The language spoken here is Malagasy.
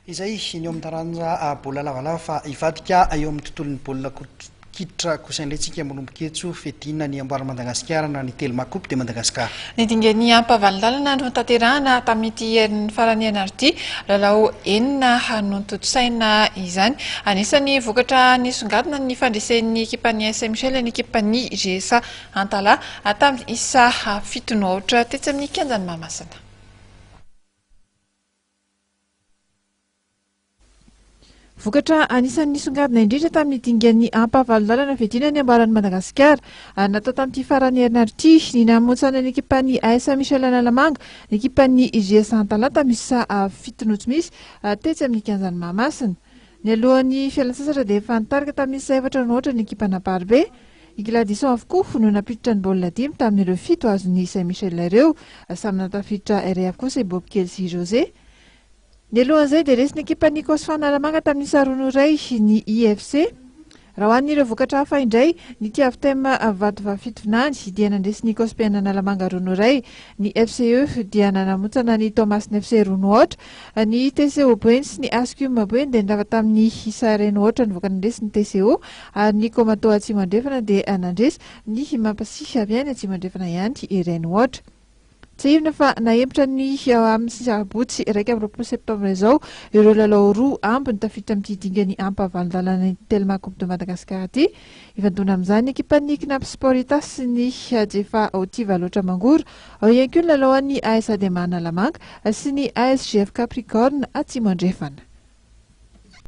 Izay ny eo amin'ny taranja baolina lavalava fa hivadika eo amin'ny tontolon'ny baolina kitra kosa indray tsika manomboka etso fiadiana ny amboaran'i Madagasikara na ny Telma Coupe de Madagascar. Ny dingan'ny ampahavalon-dalana no notanterahana tamin'ity herin'ny faran'ny herinandro ity. Lalao enina no notontosaina izany. Anisan'ny vokatra nisongadina ny fandresen'ny ekipan'ny AS Michel ny ekipan'ny GSA Antalaha tamin'ny isa 7-0 tetsy amin'ny kianjan'i Mahamasina. Vokatra anisan'ny nisongadina indrindra tamin'ny dingan'ny ampahavalon-dalana fiadiana ny ambaran'i Madagasikara ary natao tamin'ity faran'ny herinandro ity ny namontsana ny ekipan'ny AS Michel Analamanga ny ekipan'ny JS Antalata miisa fito no tsy misy tetsy amin'ny kianjan'i Mahamasina. Nialohan'ny fialantsasatra dia efa nitarika tamin'ny isa efatra no aotra ny ekipan'Amparibe. I Gladison avokoa no nampiditra ny baolina dimy tamin'ireo fito azon'ny Saint Michel ireo. Samy nahatafiditra iray avy kosa i Bob Kely sy i José. Nialohan'izay dia resin'ny ekipan'ny Cosfa Analamanga tamin'ny isa 2-1 ny IFC. Raha ho an'ireo vokatra hafa indray, ny Tiavtem Vatovavy Fitovinany dia nandresy ny Cospn Analamanga 2-1, ny FCE dia nanamontsana ny Toamasina FC 2-0, ny TCO Boeny sy ny Ascum Boeny dia nirava tamin'ny isa 1-0 nivoaka nandresy ny TCO ary ny Comato Atsimo Andrefana dia nandresy ny Mampasiha avy any Atsimo Andrefana ihany 1-0. Tsiahivina fa nahemotra ny amin'ny sabotsy 21 septambra izao ireo lalao roa ambiny tafiditra amin'ity dingan'ny ampahavalon-dalana ny Telma Coupe de Madagascar ity. Hifandona amin'izany ny ekipan'ny Cnaps Sport Itasy sy ny Jefa Otiva Alaotra Mangoro. Ao ihany koa ny lalao an'ny AS Adema Analamanga sy ny ASGF Capricorne Atsimo Andrefana.